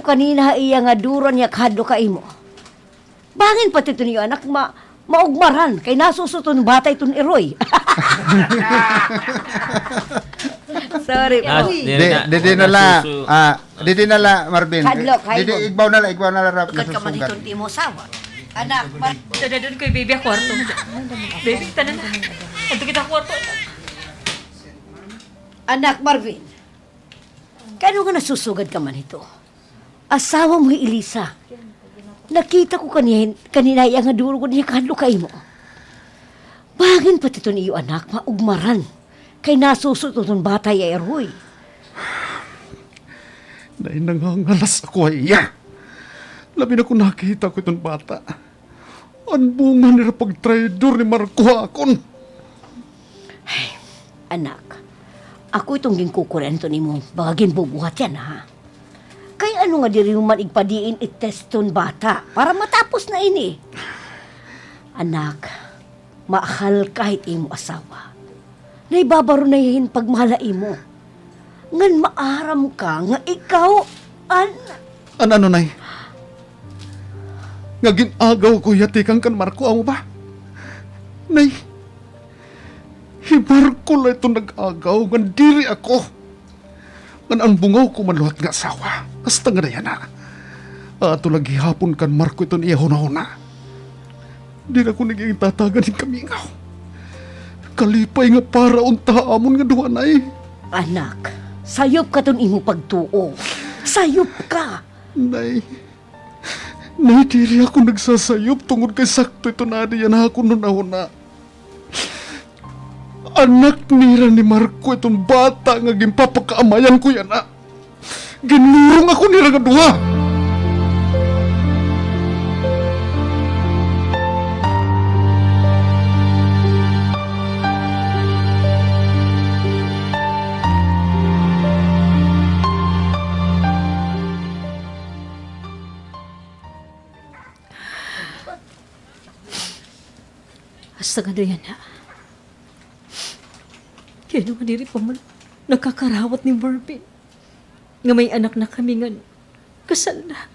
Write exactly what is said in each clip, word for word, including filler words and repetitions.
kanina ha iya nga duro niya kahadlok ha imo. Bangin pati iton iyo anak ma-, maugmaran kay nasuso iton bata iton iroy. Sorry po. Nas-, Di, diri na, didi na la, nasuso. Ah, didi na la, Marvin. Hadlok, Didi, hadlok. Igbaw na la, igbaw na la, Rap, Ukat ka man nasusugat. Iton imo asawa. Anak, ma- Dadadon ko, baby, ha kwarto. Baby, tana na. Adto kita ha kwarto. Anak Marvin, kay ano nga nasusugad ka man hito? Asawa mo hi Elisa. Nakita ko kaniya, kanina iya nga duro gud niya kahadlok ha imo. Bangin pati iton iyo anak, maugmaran. Kay nasuso iton bata iya iroy. Nay, nangangalas ako ha iya. Labi na kon nakita ko iton bata. An bunga nira pagtraidor ni Marco ha akon. Ay, anak, ako iton ginkukurian iton imo mga ginbubuhat yana, ha? Kay ano nga diri mo man igpa-D N A test iton bata para matapos na ini? Anak, mahal ka hit imo asawa. Naibabaro na hiya hin pagmahal ha imo. Ngan maaram ka nga ikaw an An ano, Nay? Nga gin-agaw ko hiya tikang kan Marco, amo ba? Nay, hi Marco la iton nag-agaw, ngan diri ako. Ngan an bungaw ko man liwat nga asawa, hasta ngada yana. Aadto la gihapon kan Marco iton iya hunahuna. Diri ako na gihapon tatagan hin kamingaw. Kalipay nga para unta ha amon nga duha, Nay. Anak, sayop ka iton imo pagtuo. Sayop ka. Nay, Nay, diri ako nagsasayop tungod kay sakto iton adi yana ha akon hunahuna. Anak nira ni Marco iton bata nga ginpapakaamayan ko yana. Ginlurong ako nira nga duha. Hasta ngada yana. Kay ano nga diri pa man nakakarawat ni Marvin nga may anak na kami ngan kasal na.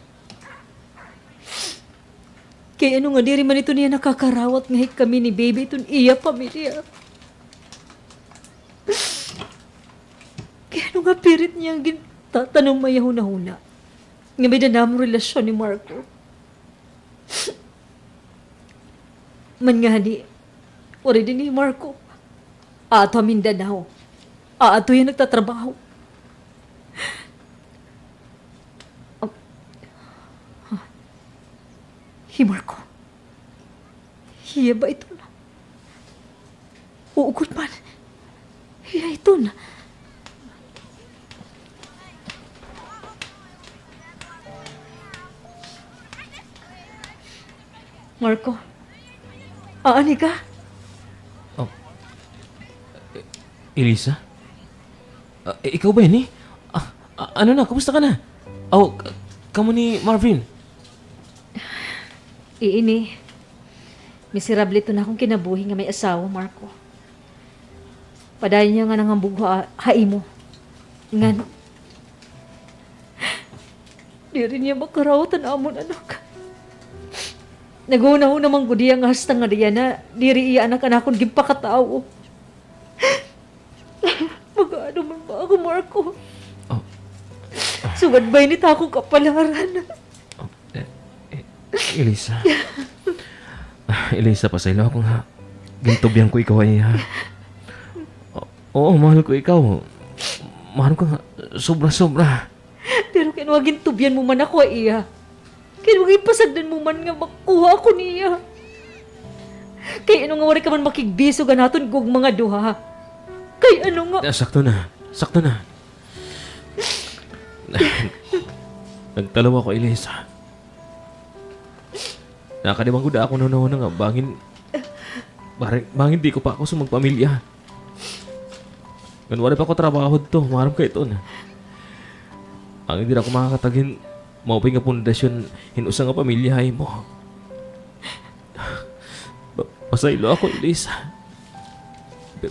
Kay ano nga diri man iton niya nakakarawat nga hikami ni baby iton iya pamilya. Kay ano nga pirit niya an gintatanom ha iya hunahuna nga may-ada namon relasyon ni Marco. Man ngani, waray dinhi hi Marco. Aadto ha Mindanao. Aadto hiya nagtatrabaho. Ah, hi Marco. Hiya ba iton? Oo gud man. Hiya iton. Marco, aanhi ka? Oh. E-, Elisa? Ah, i-, ikaw ba ini? Ah, ah, ano na? Kumusta ka na? Aw, k-, kamo ni Marvin? Iini, miserable iton akon kinabuhi nga may asawa, Marco. Padayon hiya nga nangambugho ha, ha imo. Ngan, diri niya makarawat an amon anak. Naghunahuna man gud hiya nga hasta ngada yana, diri iya anak an akon ginpakatawo. Mag-aano man ba ako, Marco? Oh. Sugad ba ini it akon kapalaran? Oh, eh, eh, Elisa. Ah, Elisa, pasayloa ako nga gintubyan ko ikaw ha iya. O-, oo, mahal ko ikaw. Mahal ko nga sobra-sobra. Pero kay ano nga gintubyan mo man ako ha iya? Kay ano nga ginpasagdan mo man nga makuha ako niya? Kay ano nga waray ka man makigbisog han aton gugma nga duha? Kay ano nga Ah, sakto na. Sakto na. Nagtalom ako, Elisa. Nakadi man gud ha akon hunahuna nga bangin, bangin, bangin diri ko pa ako sumagpamilya. Ngan waray pa ako trabaho didto, maaram ka iton. Angay diri ako makakatag hin maupay nga pundasyon hin usa nga pamilya ha imo. Pa-, pasayloa ako, Elisa. Pe-,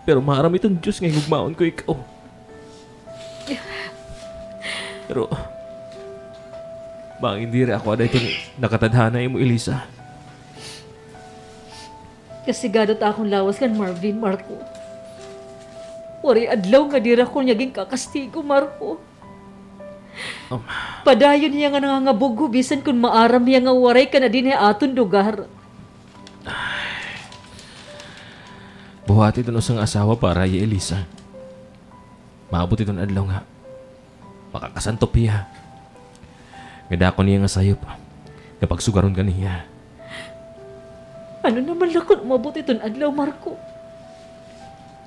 pero maaram iton Diyos nga higugmaon ko ikaw. Pero, Bangin diri ako ada iton nakatadhana ha imo, Elisa. Kastigado it akon lawas kan Marvin, Marco. Waray adlaw nga diri ako niya ginkakastigo, Marco. Um. Padayon hiya nga nangangabugho bisan kon maaram hiya nga waray ka na dinhi ha aton lugar. Buhati iton usa nga asawa para hi Elisa. Maabot iton adlaw nga makakasantop hiya. Nga dako niya nga sayop nga pagsugaron kaniya. Ano na man la kon umabot iton adlaw, Marco,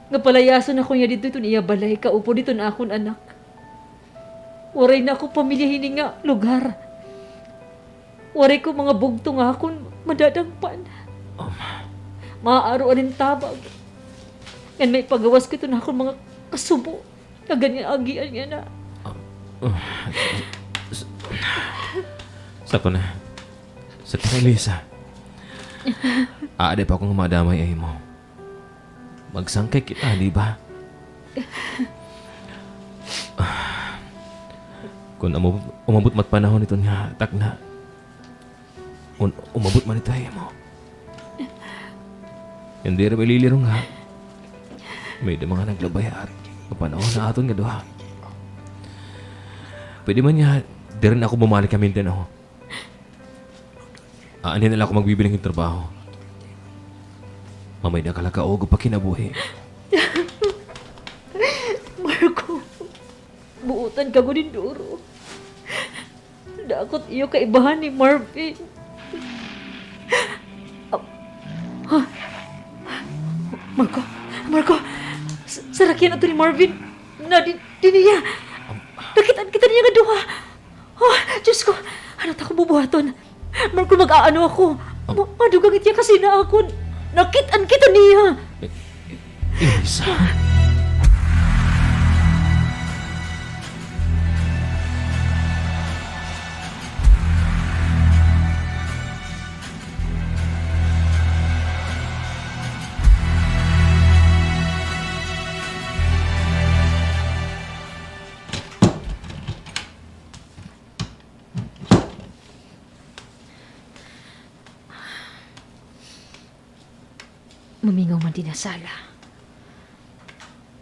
nga palayason ako niya didto iton iya balay kaupod iton akon anak? Waray na ako pamilya hini nga lugar. Waray ko mga bugto nga akon madadangpan. Um. Maaaro anin tabag ngan maipagawas ko iton akon mga kasubo nga ginaagian niya na. Um, uh, s-, sakto na. Sakto na, Elisa. Aadi pa ako nga madamay ha imo. Magsangkay kita, di ba? Kon umab-, umabot man it panahon iton nga takna, kon umabot man ito ha imo, nga diri malilirong ha may-ada mga naglabay ha ari nga panahon ha aton nga duha. Pwede man nga diri na ako bumalik ha Mindanao. Aanhi na la ako magbibiling hin trabaho. Mamay-ada ka la kaugo pa kinabuhi. Marco, buotan ka gud hin duro. Dako it iyo kaibahan ni Marvin. Ah, ah. Marco, Marco, sa-, sarakyan ato ni Marvin. Na di-, dinhi hiya. Nakit-an kita niya nga duha. Oh, Diyos ko, ano ta ko bubuhaton? Marco, mag-aano ako? Am- Ma-, madugang it iya kasina akon. Nakit-an kita niya. Elisa. Mamingaw man dinhi ha sala.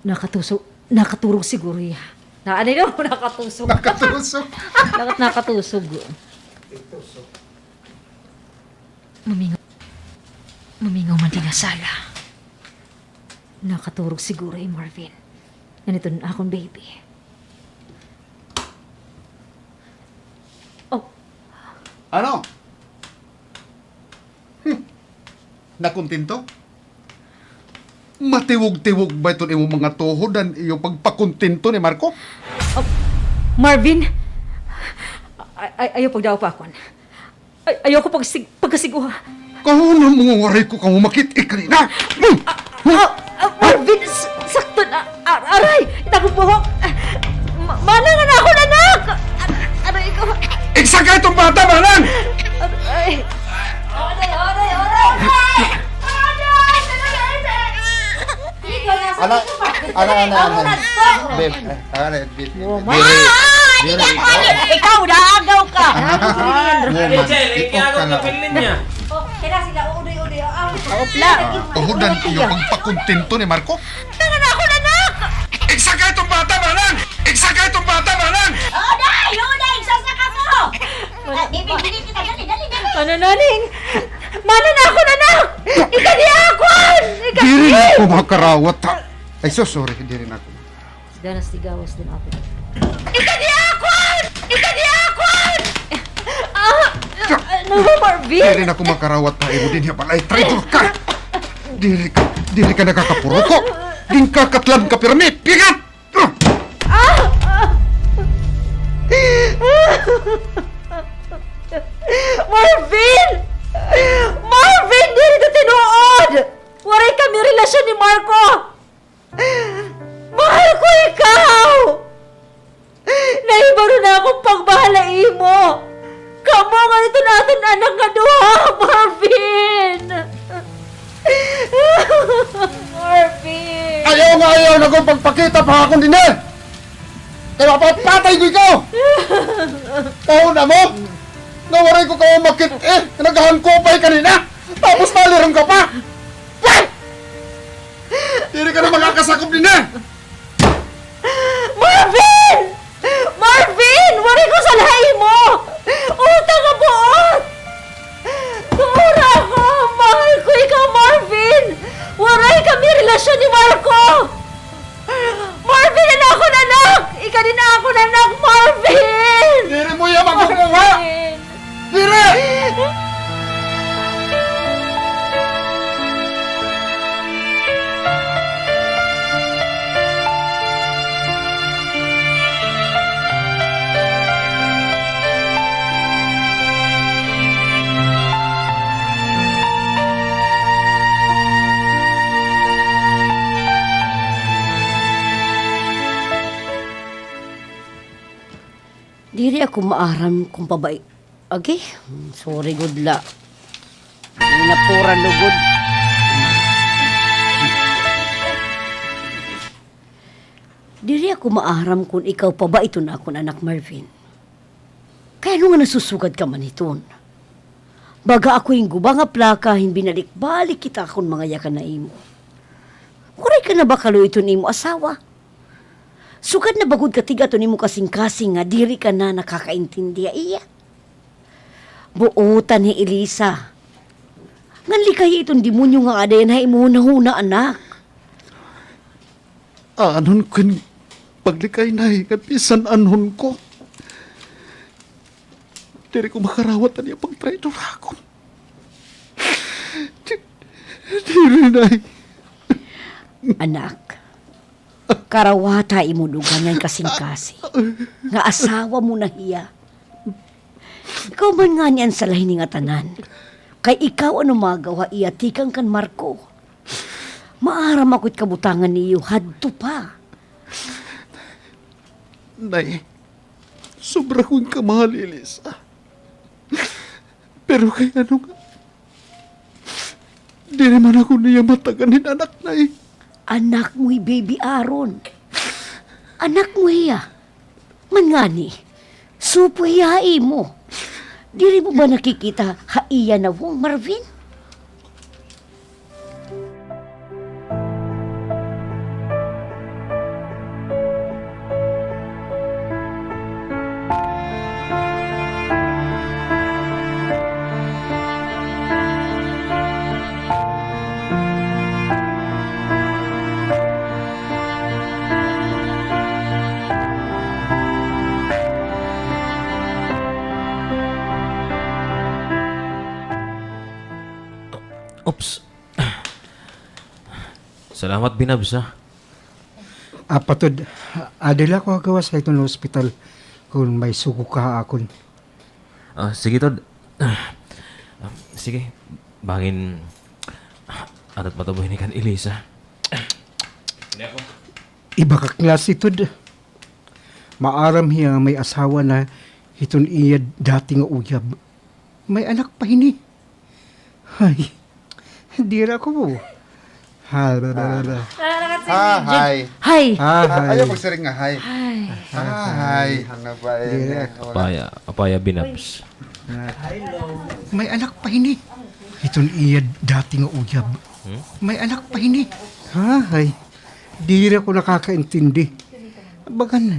Nakatusog, nakaturog siguro hiya. Na, ano yun? Nakatusog. Nakatusog. Naka-, nakatusog. Mamingaw, mamingaw man dinhi ha sala. Nakaturog siguro hi Marvin. Ngan iton akon baby. Oh. Ano? Hmm. Nakontento? Matiwog-tiwog ba iton imo mga tuhod han iyo pagpakontento ni Marco? Oh, Marvin, ay, ay, ayaw pagdawat pa akon. Ay, ayaw ko pagsig-, pagkasiguha. Kahuna mo nga waray ko kamo makit-i kanina. Hmm. Ah, ah, Marvin, s-, sakto na. Ar-, aray, it akon buhok. Ma-, mana nga an akon anak. Ar-, aray ko. Igsa ka iton bata, manang! Aray. Aray, aray, aray. Ala, ala, ala, ala. Babe, eh, ala, babe. Woman. Diri, diri. Ikaw, naagaw ka. Woman, ikaw ka na. Oh, kaya sila, udoy-udoy, ah. Upla. Ah, tuhod han iyo pagpakontento ni Marco. Mana nga an akon anak! Igsa ka iton bata, manang! Igsa ka iton bata, manang! Uday! Uday! Igsasaka ko! Ah, di, di, di, kita, dali, dali, dali. Ano, Naning? Mana nga an akon anak! Ikadi akon! Ikadi! Diri na ako makarawat, ha? Ay, so sorry. Diri na ako. Danas di gawas din ako. Ikadi akon! Ikadi akon! Ah! Ano ba, Marvin? Diri na ako makarawat ha imo dinhi ha balay. Traitor ka! Diri ka, diri ka nakakapuruko. Ginkakatlan ka pirmi. Pigat! Ah! Ah! Marvin! Marvin, diri ito tinuod! Waray kami relasyon ni Marco! Mahal ko ikaw! Nahibaro na akon pagmahal ha imo. Kamo nga iton aton anak nga duha, Marvin! Marvin! Ayaw nga ayaw na ko pagpakita pa akon dinhi! Kay mapapatay ko ikaw! Kahuna mo! Nga waray ko kamo makit-i, nga naghahangkupay kanina. Tapos malirom ka pa. Pwet! Diri ka na makakasakop dinhi. Marvin! Marvin! Waray ko sala ha imo! Uta nga buot! Tuo ra ako! Mahal ko ikaw, Marvin! Waray kami relasyon ni Marco! Marvin, an akon anak! Ika din an akon anak, Marvin! Diri mo iya makukuha! Marvin! Diri! Diri ako maaram kon pabai. Agi, sorry gud la. Napura lugod. Diri ako maaram kon ikaw pa ba iton akon anak, Marvin. Kay ano nga nasusugad ka man hiton? Baga ako hin guba nga plaka hin binalik-balik kita kon mangayakan ha imo. Waray ka na ba kalo iton imo asawa? Sugad na ba gud katiga iton imo kasingkasing nga diri ka na nakakaintindi ha iya? Buotan hi Elisa. Ngan likayi iton demonyo nga aada yana ha imo hunahuna, anak. Aanhon ko hin paglikay, Nay, ngan bisan anhon ko, diri ko makarawat an iya pagtraidor ha akon. Di-, diri, Nay. Anak, karawata imo dugan ngan kasingkasing nga asawa mo na hiya. Ikaw man ngani an sala hini ngatanan. Kay ikaw an umagaw ha iya tikang kan Marco. Maaram ako it kabutangan niyo hadto pa. Nay, sobra ko hin kamahal hi Elisa. Pero kay ano nga, diri man ako niya matagan hin anak, Nay. Anak mo hi Baby Aaron. Anak mo hiya. Man ngani, supo hiya ha imo. Diri mo ba nakikita ha iya nawong, Marvin? Oops. Salamat, Binabs, ha. Ah, Patod, adi la ako ha gawas ha iton hospital kon may sugo ka ha akon. Ah, sige, Tod. Ah, sige, bangin adat matubo hini kan Elisa. Iba ka klase, Tod. Maaram hiya nga may asawa na hiton iya dati nga uyab. May anak pa hini. Hay. Diri ako. Ha, ha, hay. Hay. Ha, hay. Ayaw magsiring nga hay. Hay. Ha, hay. Ano ba, eh? Diri ako. Apaya, apaya, Binabs. May anak pa hini. Hiton iya dati nga uyab. Hmm? May anak pa hini. Ha, hay. Diri ako nakakaintindi. Bagan,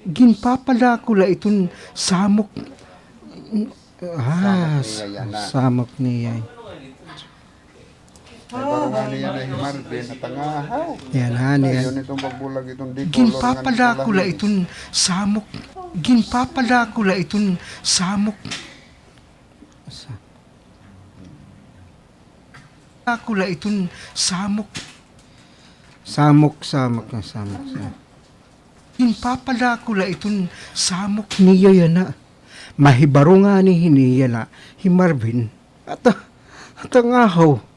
ginpapadako la iton samok. Ah, samok niya yana. Samok niya. Ay, baro nga niya na hi Marvin, natangahaw. Yan, ha, niya. Dayon iton pagbulag iton dikolor ngan pula hini. Ginpapadako la iton samok. Ginpapadako la iton samok. Sa-, ako la iton samok. Samok, samok, samok, samok. Ginpapadako la iton samok niya yana. Mahibaro ngani hini yana hi Marvin. Ata, ata ngahaw.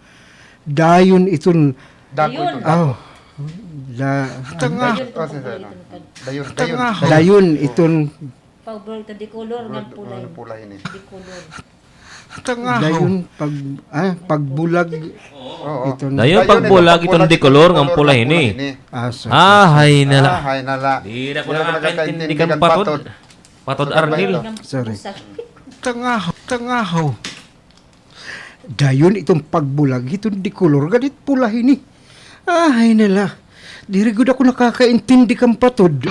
Dayon iton. Dako iton. Aw. Da-, ata ngahaw. Dayon. Oh, sige, sige, no. Dayon, dayon. Dayon iton. Pagbulag ta dikolor ngan pula hini. Dikolor. Ata ngahaw. Dayon pag, ah, pagbulag. Oo. Iton. Dayon pagbulag iton dikolor ngan pula hini. Ah, sorry. Ah, hay na la. Ah, hay na la. Diri ako nakakaintindi kan Patod. Patod Arnel. Sorry. Tangahaw, tangahaw. Dayon iton pagbulag hiton de color, ngan it pula hini. Ay, nala. Diri gud ako nakakaintindi kan patod.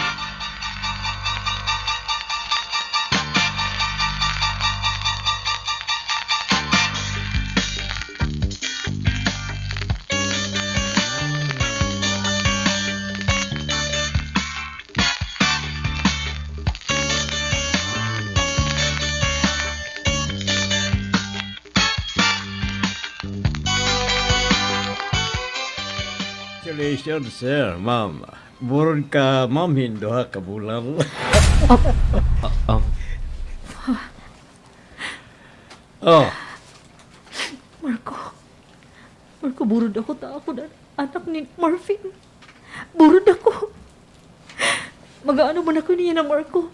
Congratulations, sir, ma'am. Buron ka, ma'am, hin duha ka bulan. Ah, ah, um. Oh. Marco. Marco, burod ako ta ako na anak ni Marvin. Burod ako. Mag-aano man ako niyan, Marco?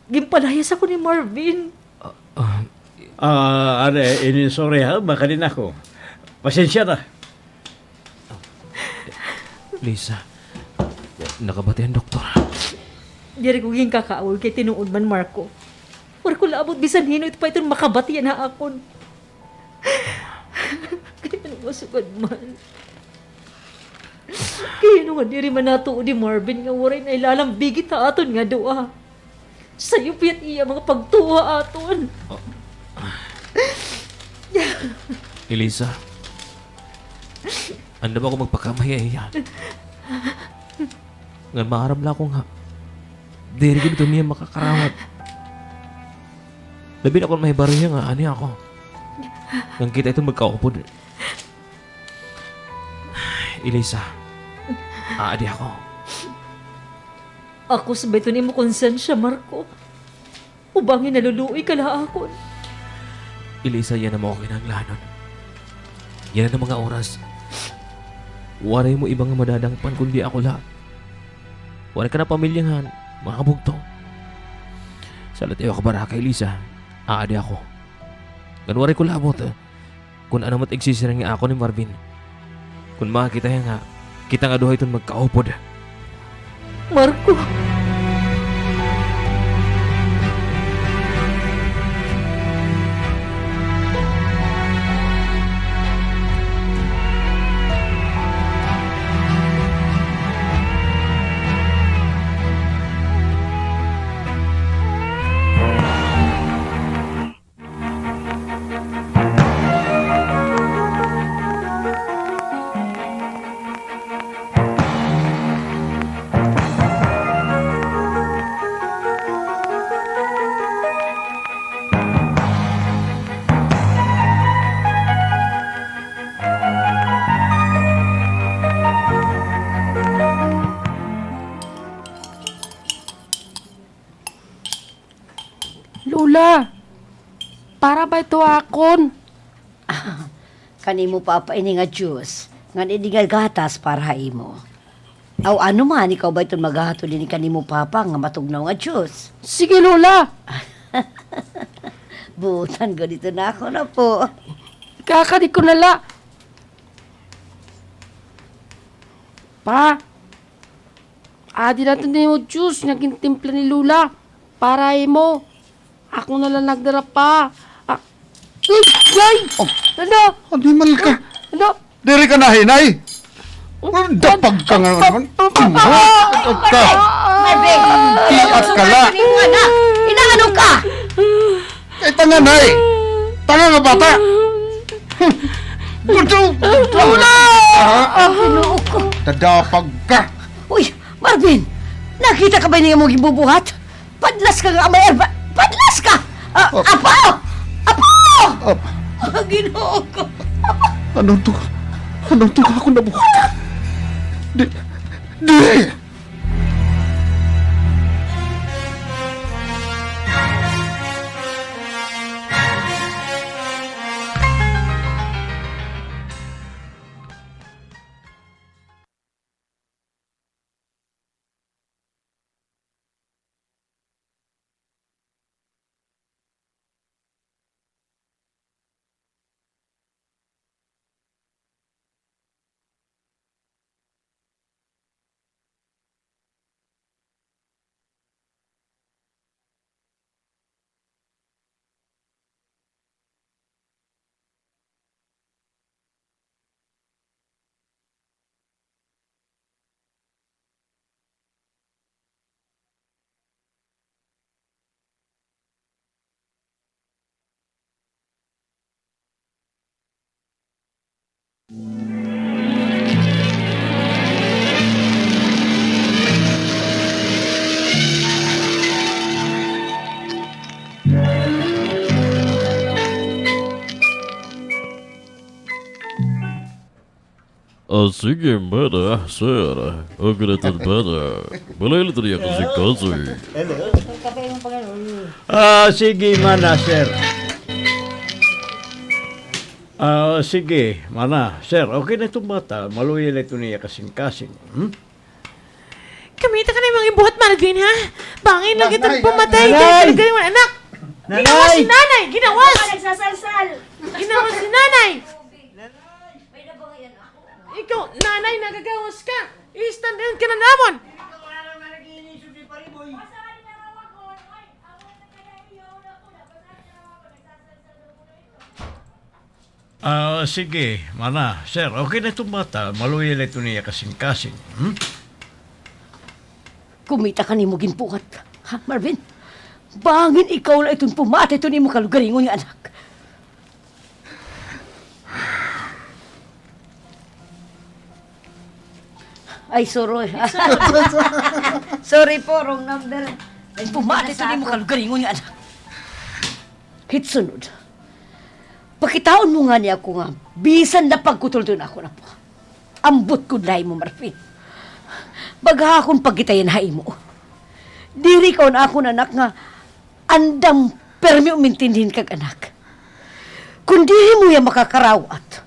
Ginpalayas ako ni Marvin. Ah, ah. Ah, are, ini, sorry ha, makadin ako. Pasensya na. Lisa, nakabati an doktor? Diri ko ginkakaaway kay tinuod man, Marco. Waray ko labot bisan hin-o pa iton makabati yana ha akon. Kay ano masugad man. Kay ano nga diri man natuod hi Marvin nga waray na ilalambigit ha aton nga duha. Sayop it iya mga pagtuo ha aton. Elisa, andam ako magpakamay ha iya. Ngan maaram la ako nga diri gud ito niya makakarawat. Labi na kon mahibaro hiya nga ani ako. Ngan kita iton magkaupod. Elisa, aadi ako. Ako sa ba iton imo konsensya, Marco? Ubangi naluluoy ka la ha akon. Elisa, yana mo ako kinahanglanon. Yana nga mga oras, waray mo iba nga madadangpan kundi ako la. Waray ka na pamilya ngan mga kabugto. Sa la it iyo kabaraka, Elisa, aadi ako. Ngan waray ko labot, eh. Kon ano man it igsisiring nga akon ni Marvin. Kon makakita hiya nga kita nga duha iton magkaupod. Marco! Lola, para ba ito akon? Ah, kan imo papa ini nga juice, ngan ini nga gatas para ha imo. Aw, ano man, ikaw ba iton maghahatod ini kan imo papa nga matugnaw nga juice? Sige, Lola. Buotan gud ito nakon, apo. Kakadi ko na la. Pa, adi na ito nimo juice nga gintimpla ni Lola para imo. Ako na la nagdara, Pa. Ah, uy, ay! Oh. Ano? Animal ka. Ano? Diri ka nahinay. Dapag ka nga naman. Marvin! Marvin! Tiat ka la. Inaano ka? Kay tanga na eh. Tanga nga bata. Gusto, gusto. Lola! Ah, Ginoo ko. Tadapag ka. Uy, Marvin! Nakita ka ba niya mo gibubuhat? Padlas ka nga, Amay Arba-, padlas ka! Ah, Apo! Apo! Ah, Ginoo ko! Apo! Ano to? Ano to nga ako nabuhat? Di, di! Ah, sige, mana, sir. Okay na iton, mana. Malain la iton iya kasingkasing. Ah, sige, mana, sir. Ah, sige, mana, sir. Okay na iton bata. Maluya la iton iya kasingkasing. Hmm? Kumita ka na imo mga buhat, Marvin, ha? Bangin la kita pumatay. Nanay! Nanay! Galing mo, anak. Nanay! Ginawas si nanay! Ginawas! Nagsasalsal! Ginawas si nanay! Ikaw, nanay, nagagawas ka! I-stand in ka na namon! Ah, sige, mana, sir, okay na iton bata, maluya la iton iya kasingkasing, hmm? Kumita ka nimo ginbuhat, ha, Marvin? Bangin ikaw la iton pumatay iton imo kalugaringon nga anak. Ay, sorry. Sorry po, wrong number. Ay, pumatay iton imo kalugaringon nga anak. Hitsunod, pakitaon mo ngani ako nga bisan napagkutol iton akon apo. Ambot gud la imo, Marvin. Baga akon pagkitayan ha imo. Diri ka an akon anak nga andam pirmi umintindihin kag anak. Kon diri mo hiya makakarawat,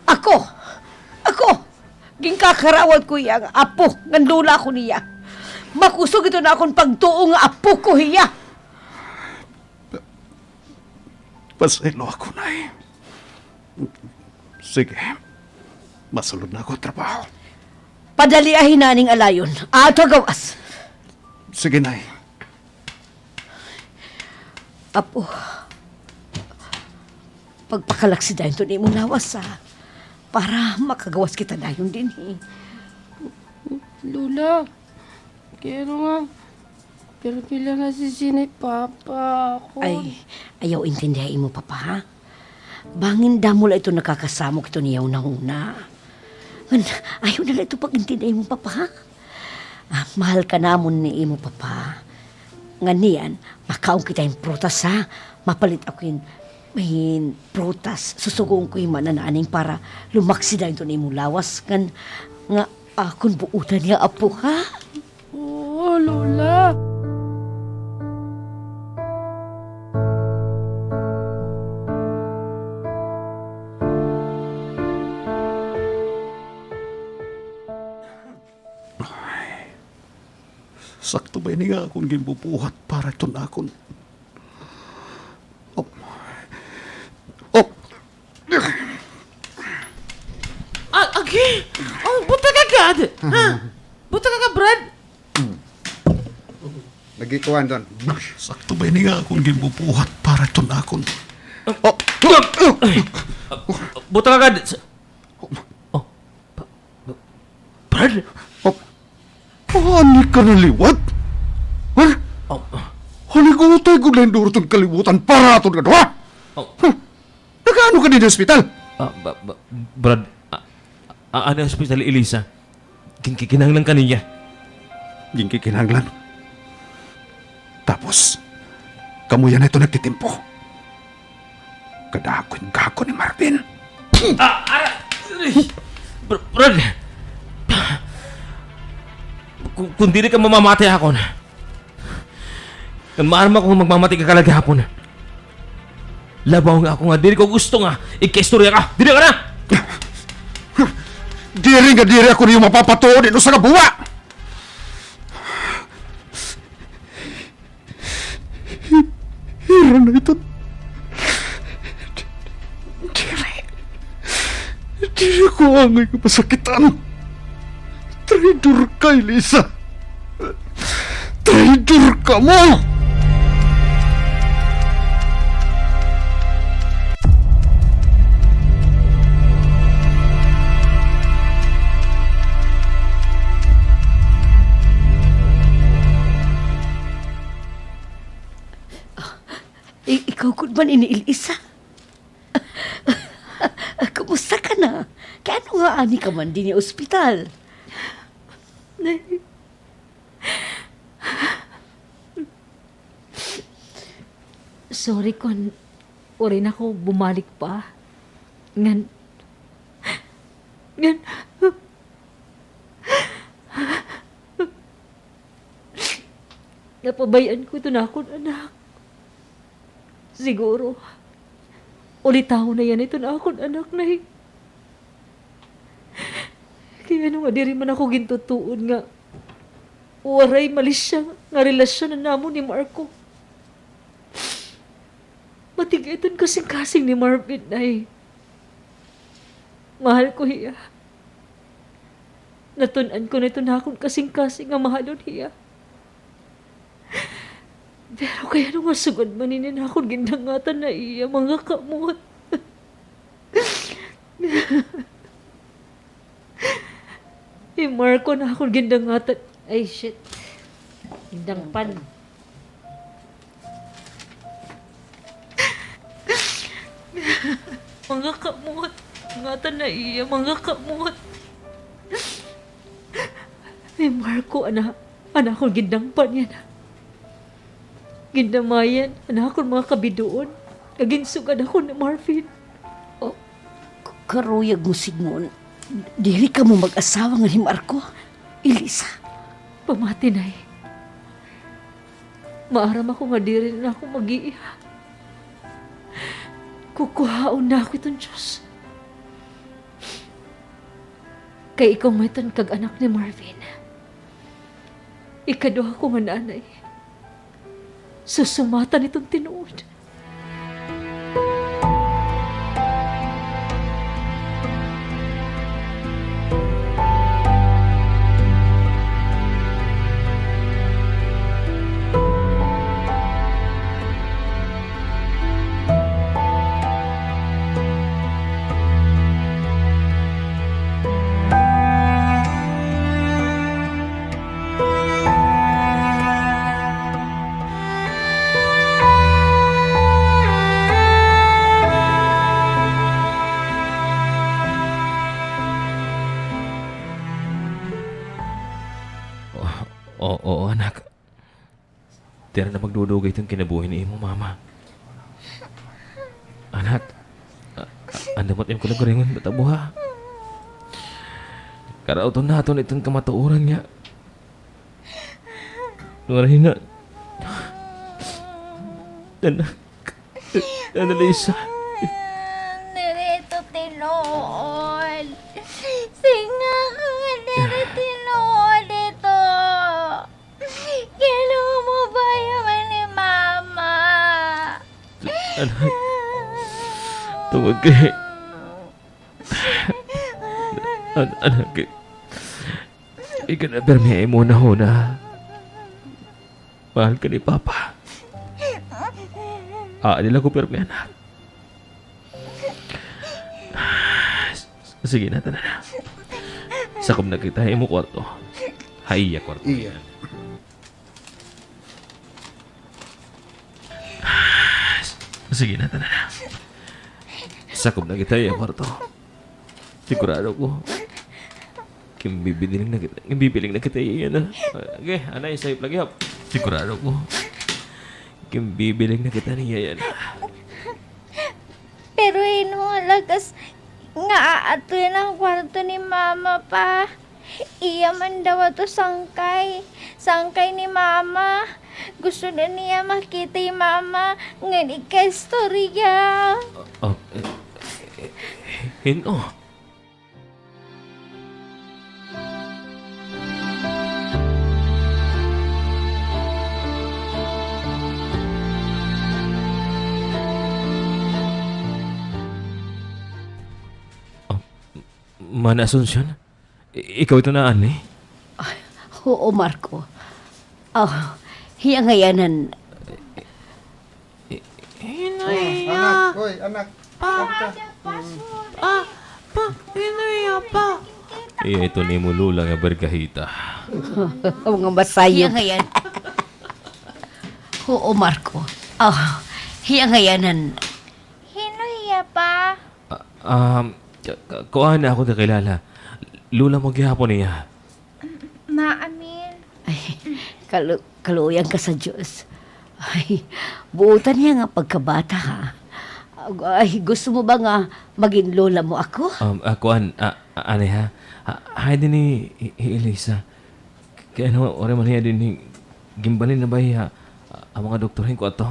ako, ako, ginkakarawat ko hiya nga apo ngan lola ko niya. Makusog iton akon pagtuo nga apo ko hiya. Pasayloa ako, Nay. Sige. Masulod na ako ha trabaho. Padalia hinaning alayon. Adto ha gawas. Sige, Nay. Apo, pagpakalaksi dayon iton imo lawas, ha, para makagawas kita dayon dinhi. Lola, kay ano nga, pero pila nga si Sinay Papa ako. Ay, ayaw intindiha imo papa, ha? Bangin damo la ito nakakasamok ito niya hunahuna. Ngan, ayaw na la ito pag-intindiha imo papa, ha? Ah, mahal ka namon ni imo papa. Ngan niyan, makaon kita hin prutas, ha? Mapalit ako hin, hin prutas. Susugoon ko hi Mana Naning para lumaksi dayon iton imo lawas. Ngan, nga akon buotan nga apo, ha? Oo, Lola. Ay, sakto ba ini nga akon ginbubuhat para iton akon? Oh. Oh. Ah, agi! Oh, buta ka gad! Ha? Buta ka ka, Brad? Hmm. Nagikuan doon. Sakto ba ini nga akon ginbubuhat para iton akon? Oh. Buta ka gad! Oh. Brad? Oh. Paani ka naliwat? Ha? Oh. Haligutay gud la hin duro iton kalibutan para aton nga duha. Oh. Huh. Nagaano ka dinhi ha ospital? Ah, ba, ba, Brad, ah, ah, ano, ospital, Elisa? Ginkikinahanglan ka niya. Ginkikinahanglan? Tapos, kamo yana ito nagtitimpo. Kadako hin gako ni Marvin. Ah, ara! Br-, Brad! Kun, kun diri ka mamamatay ha akon, ngan maaram ako nga magmamatay ka kalag gihapon, labaw nga ako nga diri ko gusto nga ikaistorya ka. Diri ka na! Diri nga diri ako niyo mapapatuod hin usa ka buwa! Hira na iton. Diri. Diri ko angay nga masakitan. Traidor ka, Elisa. Traidor kamo! I-, ikaw gud man ini, Elisa? Kumusta ka na? Kay ano nga ani ka man dinhi ha ospital? Nay, sorry kon waray na ako bumalik pa. Ngan, ngan, napabayaan ko iton akon anak. Siguro, ulitahon na yana iton akon anak, Nay. Kay ano nga diri man ako gintutuod nga waray malisya nga relasyon an namon ni Marco. Matig-a iton kasingkasing ni Marvin, Nay. Mahal ko hiya. Natun-an ko na iton akon kasingkasing nga mahalon hiya. Pero kay ano nga sugad man ini an akon gindangatan na iya mga kamot. Hi Marco an akon gindangatan. Ay, shit. Gindangpan. Mga kamot. Ngatan na iya, mga kamot. Hi Marco, an, an akon gindangpan yana. Gindamayan an akon mga kabidoon nga ginsugad ako ni Marvin. O, k-, karuyag mo sidngon, diri kamo mag-asawa ngan hi Marco, Elisa? Pamati, Nay. Maaram ako nga diri na ako mag-iiha. Kukuhaon na ako iton Diyos. Kay ikaw man iton kag-anak ni Marvin. Ikaduha ko nga nanay. Susumatan iton tinuod. O-, oo, anak. Diri na magdudugay iton kinabuhi ni imo mama. Anak, a-, a-, andam it imo kalugaringon, bata buha. Karauton naton iton kamatuoran nga waray na. Anak, Annalisa. Diri ito tinuod. Singa ka nga diri tinuod ito. Kay ano nga mabayawan ni Mama? Anak, tungod kay, an-, anak, ikaw na pirmi ha imo hunahuna. Mahal ka ni Papa. Aadi la ko pirmi, anak. Sige na, tana na. Sakob na kita ha imo kwarto. Ha iya kwarto. Iya. Sige na, tana na. Sakob na kita ha iya kwarto. Sigurado ko. Ginbibiling na kita, ginbibiling na kita, iya na. Okay, anay, sayop lagi, hap. Sigurado ko. Ginbibiling na kita ni iya na. Pero hin-o nga lakas nga aadtoy ha kwarto ni Mama, Pa? Iya man daw ato sangkay. Sangkay ni Mama. Gusto daw niya makita hi Mama ngan ikaistorya. Ah, ah, eh, eh, eh, hin-o? Ah, Mana Asuncion? I-, ikaw ito na, Annie? Ah, oo, Marco. Ah, hiya ngay-an an Hinoy iya, anak, hoy, anak. Pa, pa, pa, hinoy iya, Pa? Iya ito nimo lola nga bergahita. Mga masayop. Hiya ngay-an. Oo, Marco. Ah, hiya ngay-an an Hinoy iya, Pa? Ah, um, Ka-, ka-, kuan, ako nakilala. Lola mo gihapon niya. Ma, Amil. Ay, kalu-, kaluoyan ka sa Diyos. Ay, buotan hiya nga pagkabata, ha? Ay, gusto mo ba nga magin lola mo ako? Um, ah, kuan, ah, ah, anay, ha? Ah, hay dinhi hi, hi Elisa. Kay ano, waray man hiya dinhi, ginbalhin na ba hiya, ah, an mga doktor hin kuan to?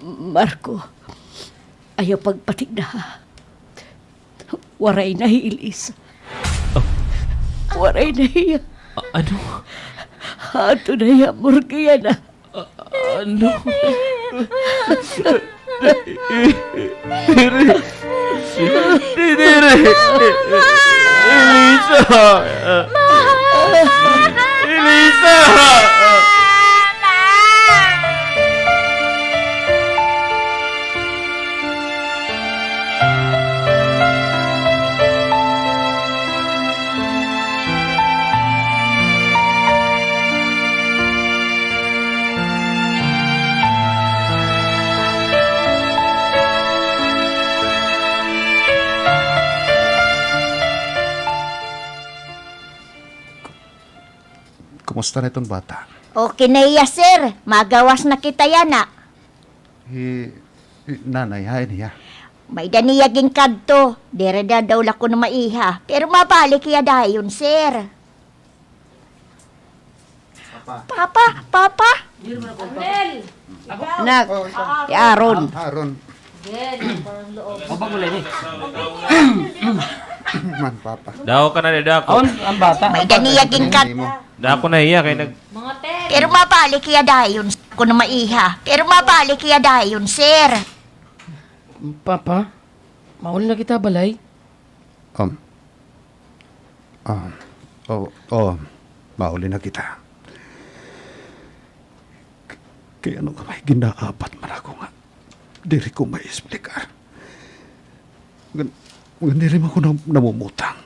Marco, ayaw pagpatigda, ha. Waray na hi Elisa. Ah. Waray na hiya. A-, ano? Adto na hiya, morguehan na. A-, ano? Diri. Diri. Elisa! Elisa! Kumusta na iton bata? Okay na hiya, sir. Magawas na kita yana. Hi, hi nanay, hain hiya? May-ada niya ginkadto. Diri na daw la kuno maiha. Pero mabalik hiya dayon, sir. Papa, Papa. Nak, hi Aaron. Aaron. Man, Papa. Dako ka na, dako. Aw, an bata. May-ada niya ginkadto. Dako na hiya kay nag- Pero mabalik hiya dayon, kuno maiha. Pero mabalik hiya dayon, sir. Papa, mauli na kita ha balay. Um, um, o, o, mauli na kita. K-, kay ano nga may ginaabat man ako nga diri ko maesplicar. Ngan, ngan diri man ako nam-, namumutang.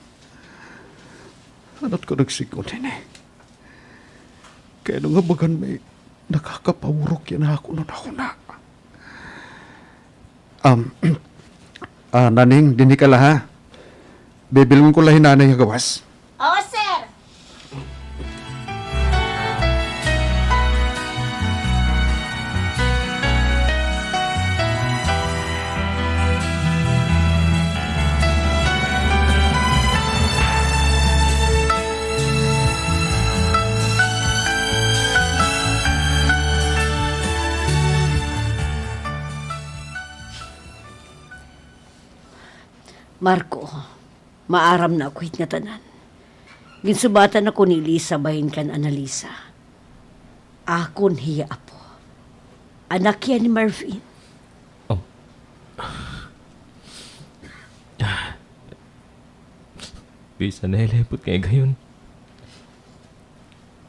Ano it ko nagsigon hini? Kay ano nga bagan may nakakapawurok yana ha akon hunahuna. Um, ah, Naning, dinhi ka la, ha? Bibilngon ko la hi Nanay ha gawas. Oo, sir. Marco, maaram na ako hit ngatanan. Ginsubatan ako ni Elisa bahin kan Annalisa. Akon hiya apo. Anak hiya ni Marvin. Oh. Bisan nahilipot nga higayon,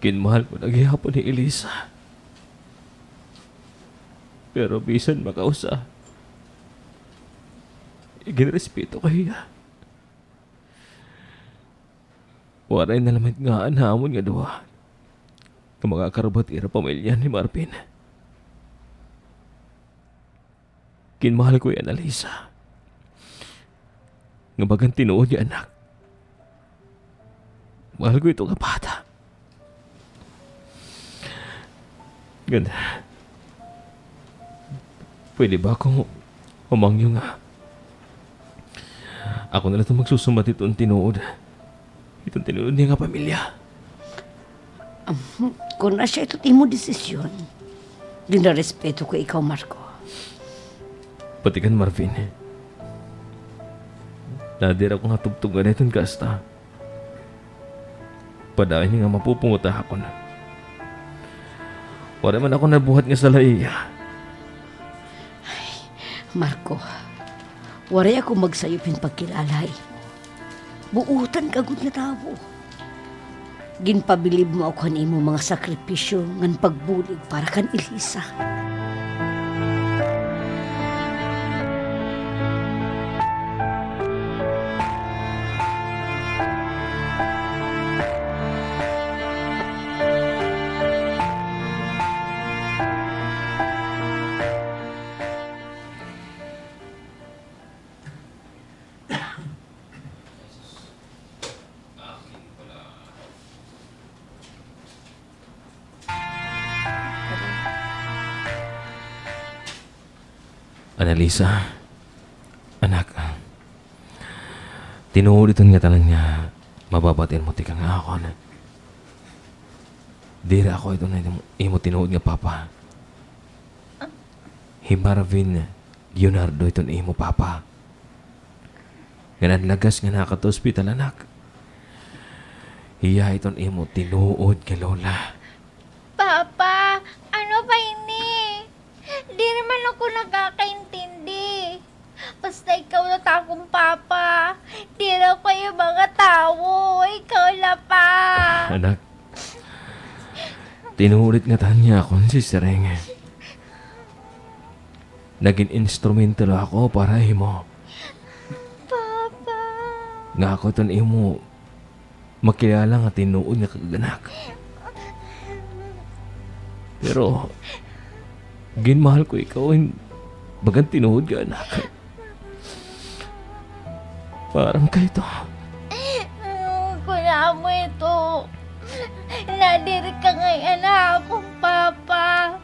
ginmahal ko na gihapon hi Elisa. Pero bisan makausa, iginrespeto ko hiya. Waray na lamang it ngaan ha amon nga duha nga makakaruba hit ira pamilya ni Marvin. Ginmahal ko hi Annalisa nga bagan tinuod nga anak. Mahal ko ito nga bata. Ganda. Pwede ba ako humangyo nga ako na la iton magsusumbat hiton tinuod? Hiton tinuod niya nga pamilya. Um, kon asya ito it imo desisyon, ginarespeto ko ikaw, Marco. Pati kan Marvin. Nadiri ako nga tubtob ngada hiton kasta. Padayon nga mapupungot ha akon. Waray man ako nabuhat nga sala ha iya. Ay, Marco, waray ako magsayop hin pagkilala ha imo. Buotan ka gud nga tawo. Ginpabilib mo ako han imo mga sakripisyo ngan pagbulig para kan Elisa. Annalisa, anak, tinuod iton ngatanan nga mababati-an mo tikang ha akon. Diri ako iton imo, imo tinuod nga papa. Hi Marvin Leonardo iton imo papa. Nga nanlagas nga nakadto ospital, anak. Hiya iton imo tinuod nga lola. Papa, ano ba ini? Diri man ako nakakaintindi. Basta ikaw la it akon papa. Diri ako iyo mga tawo. Ikaw la, Pa. Anak, tinuod it ngatanan nga akon sisiring. Nagin instrumento la ako para ha imo. Papa. Nga ako iton imo makilala nga tinuod nga kag-anak. Pero, ginmahal ko ikaw hin bagan tinuod nga anak. Para kay ito. Kon amo ito, nadiri ka ngay-an ha akon papa.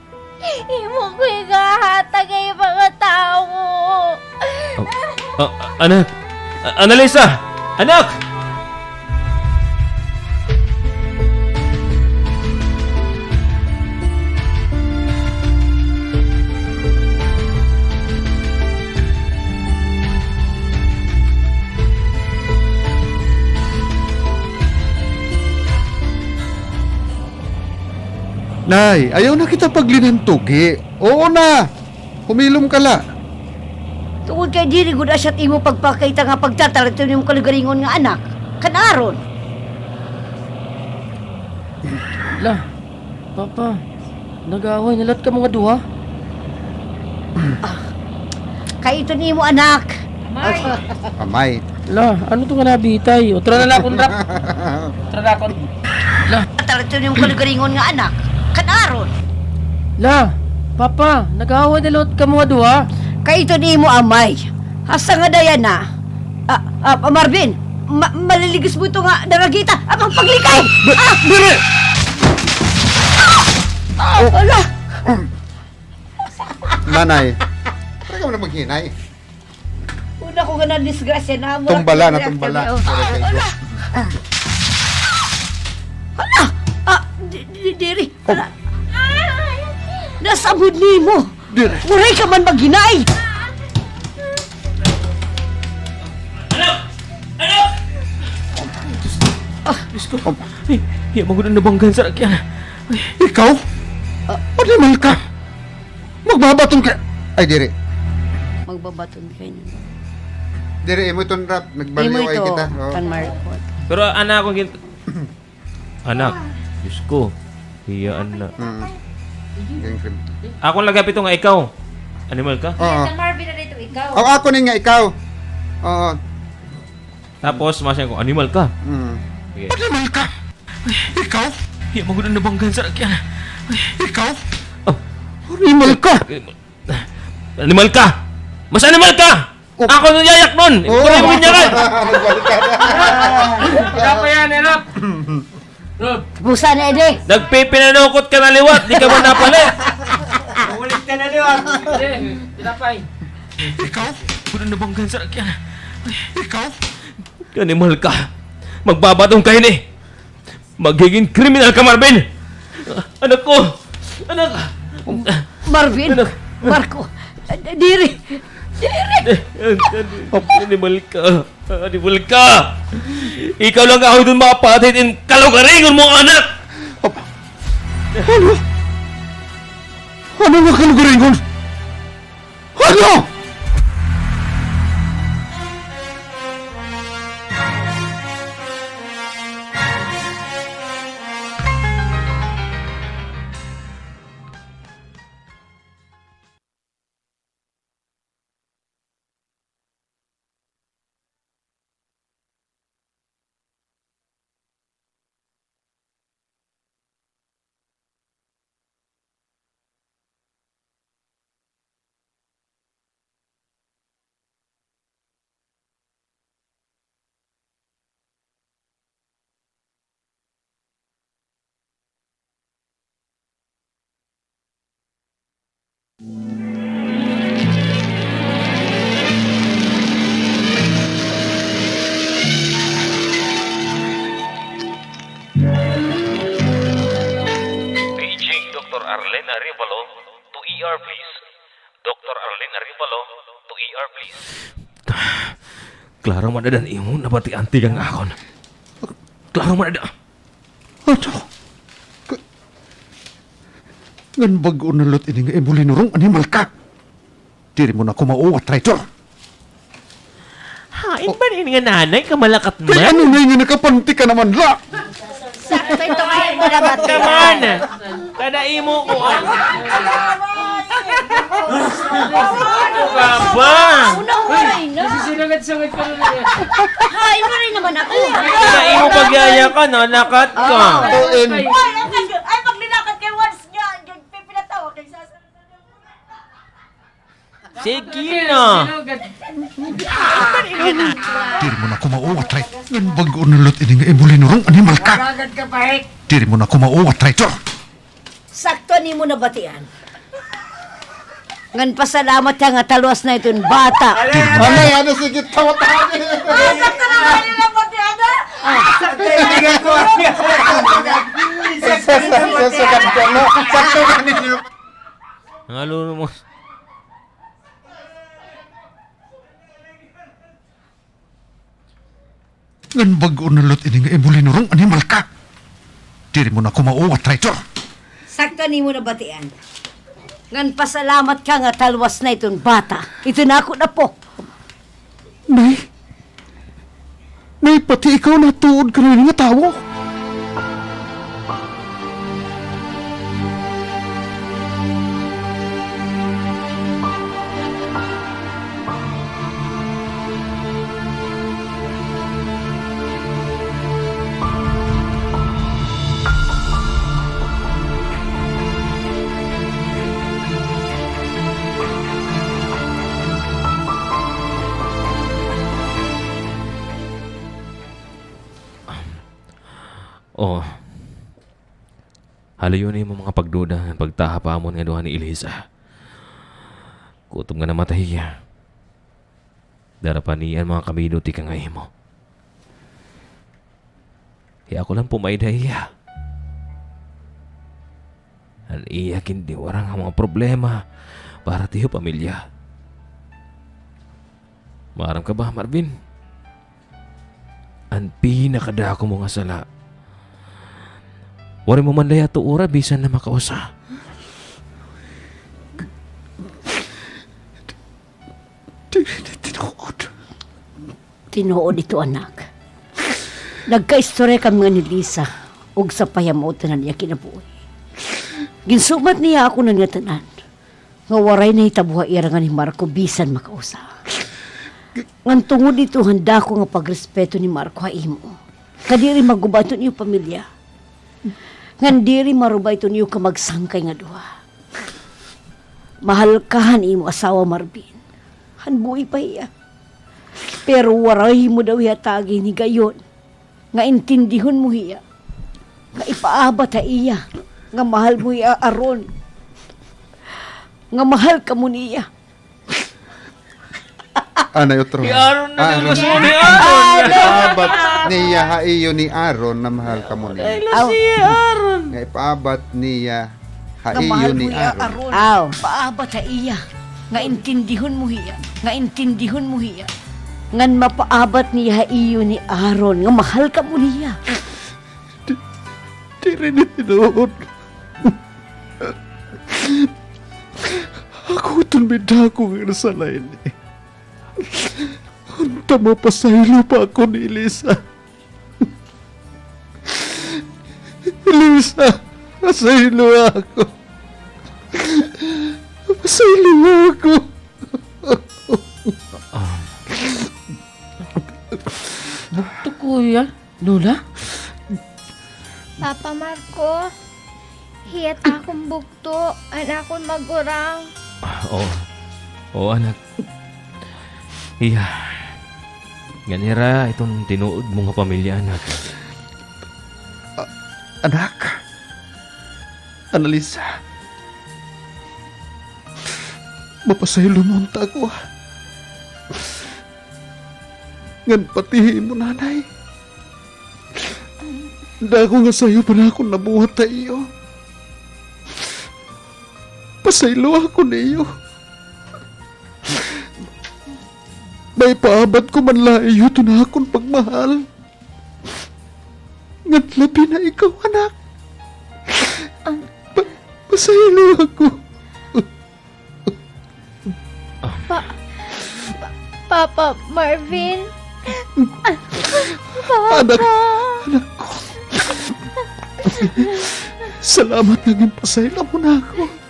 Imo ko igahatag ha mga tawo. Oh, ah, anak! A-, Annalisa! Anak! Nay, ayaw na kita paglinantugi. Oo na. Humilom ka la. Tungod kay diri gud asya it imo pagpakita nga pagtatalon hit imo kalugaringon nga anak. Kan-a ron. La, Papa, nag-aaway na la it kamo nga duha? Ah, kay iton imo anak. Amay. Amay. La, ano ito nga nabitay? Utra na la akon rap. Utra na akon. La. Tara ito yung kalugaringon nga anak. Kan-a ron. La, Papa, nag-aaway na la it kamo nga duha? Kay iton imo amay. Hasta nga dayan na. Ah, ah, Marvin, ma-, maliligos mo ito nga daragita. Ah, pagpaglikay! Ah! Diri! Ah! Ah! Ala! Nanay, pwede ka mo na maghinay. Una ko nga nadisgrasya na, mura tumbala na, tumbala. Ala! Ah, di, di, diri. Ala! Nasabod nimo. Diri. Waray ka man maghinay. Anak! Anak! Ah. Diyos ko. Ay, hiya magud an nabangga han sarakyan. Ay. Ikaw? Ah. Animal ka. Magbabaton ka. Ay, diri. Magbabaton ka niya. Diri, imo iton rap. Nagbaliw ay kita. Oo. Kan Marcot. Pero ana akong gin-, Anak, Diyos ko, hiyaan na. Mm. Gang cream. Akon lagap ito nga ikaw. Animal ka? Oo. Kan Marvin na dito, ikaw. Oh, ako ni nga ikaw. Oo. Tapos, masya ko, animal ka. Mm. Sige. Animal ka! Ikaw? Hiya magud an nabangga han sarakyan. Ikaw? Oh. Animal ka! Animal ka! Mas animal ka! Oh. Ako nun yayak nun! Oh. Ikaw na yung binyakan! Nagbalik ka na. Wala pa yan, ano? Busa na, edi. Nagpipinanukot ka na liwat, di ka man napalit. Ulit ka na liwat. Hindi, tinapay. Ikaw? Ano nabanggan sa akin? Ikaw? Animal ka. Magbabatong ka hini. Magiging kriminal ka, Marvin! Anak ko! Anak! Marvin! Anak! Marco! Diri! Diri! Animal ka! Animal ka! Ikaw lang ako iton mapatay in kalugaringon mo, anak! Ano? Ano nga kalugaringon? Ano? Doktor Arlene Arevalo, to E R, please. Doktor Arlene Arevalo, to E R, please. Klaro man ada an imo nabatian tikang akon. Klaro man ada. Ano? Ka-, ngan bag-o na liwat ini nga imo linurong, animal ka! Diri mo na ako mauwa, traitor! Hain ba ini nga nanay, kamalakat man? Kay ano na nga nakapanti ka naman la? Sakto ito nga imo nabatian. Kaman! Kada imo ko, ah. Ano ka ba? Una, waray na. Nasisinangad-sangad pa rin niya. Hain, waray naman ako. Kada imo pagyaya ka, nanakat ka. Ah. Ay, ay, ay, pag ninakat kay once niya, yun, pipinatawa kay Sasa. Sige na. Diri mo na ako mauwa, trai-, ngan bag-o na liwat ini nga imo linurong, animal ka. Diri mo na ako mauwa, traitor. Sakto an imo nabatian. Ngan pasalamat ka nga talwas na iton bata. Diri mo na. Anay, ano, sige, tawa-tawa. Sakto na ba nila batian, ah? Sakto na ba nila? Ang alulumos. Ngan bag-o na liwat ini nga imo linurong, animal ka! Diri mo na ako mauwa, traitor! Sakto an imo nabatian. Ngan pasalamat ka nga talwas na iton bata. Iton akon apo. Nay, nay, pati ikaw natuod ka na nga tawo. Oh. Halayon imo mga pagduda ngan pagtaha pa amon nga duha ni Elisa. Kutob nga namatay hiya. Dara pa niya an mga kamido tikang ha imo. Hi ako lang pumaid ha iya. An iya gindiwarang an mga problema para ha iyo pamilya. Maaram ka ba, Marvin? An pinakadako mo nga sala, waray mo man la iya tuora bisan na makausa. Diri na tinuod. Tinuod ito, anak. Nagkaistorya kami ngan ni Lisa, ug sapay ha mao ito an iya kinabuhi. Ginsumat niya ako nga tanan, nga waray nahitabo ha ira ngan hi Marco bisan makausa. Ngan tungod ito han dako nga pagrespeto ni Marco ha imo, nga diri maguba iton iyo pamilya, ngan diri maruba iton iyo kamagsangkay nga duha. Mahal ka han imo asawa, Marvin, han buhi pa hiya. Pero waray mo daw hiya tagi hin higayon nga intindihon mo hiya, nga ipaabat ha iya nga mahal mo hi Aaron, nga mahal kamo niya. Anay, utro. Hi Aaron na. Ah, daw, ano? Hi Aaron. Ipaabat niya ha iyo ni Aaron nga mahal kamo niya. Ay, aw, si Aaron. Nga ipaabat niya ha iyo ni Aaron. Aw. Paabat ha iya nga intindihon mo hiya, nga intindihon mo hiya, ngan mapaabat niya ha iyo ni Aaron nga mahal kamo niya. Di-, diri ni tinuod. Ako iton may dako nga sala ini. Unta mapasaylo pa ako ni Elisa. Elisa, pasaylo ako. Pasaylo ako. Ah. Bugto, kuya. Lola? Papa Marco, hiya it akon bugto, an akon magurang. Ah, oo. Oo, anak. Hiya. Ngan hira iton tinuod mo nga pamilya, anak. A-, anak. Annalisa. Mapasaylo mo unta ako, ha? Ngan pati hi imo nanay. Dako nga sayop an akon nabuhat ha iyo. Pasayloa ako niyo. Maipaabot ko man la ha iyo iton akon pagmahal. Ngan labi na ikaw, anak. Pa-, pasayloa ako. Pa-, pa-, Papa Marvin. Papa. Anak, anak ko. Salamat nga ginpasaylo mo na ako.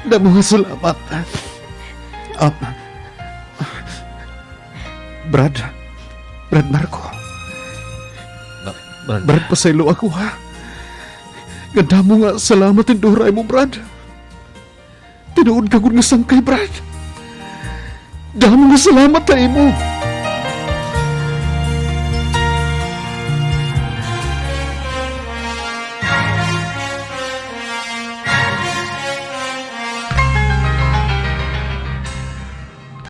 Damo nga salamat. Um, Brad, Brad Marco. Ba-, Brad. Brad, pasayloa ako, ha. Nga damo nga salamat, Indora, imo, Brad. Tinuod ka gud nga sangkay, Brad. Damo nga salamat ha imo.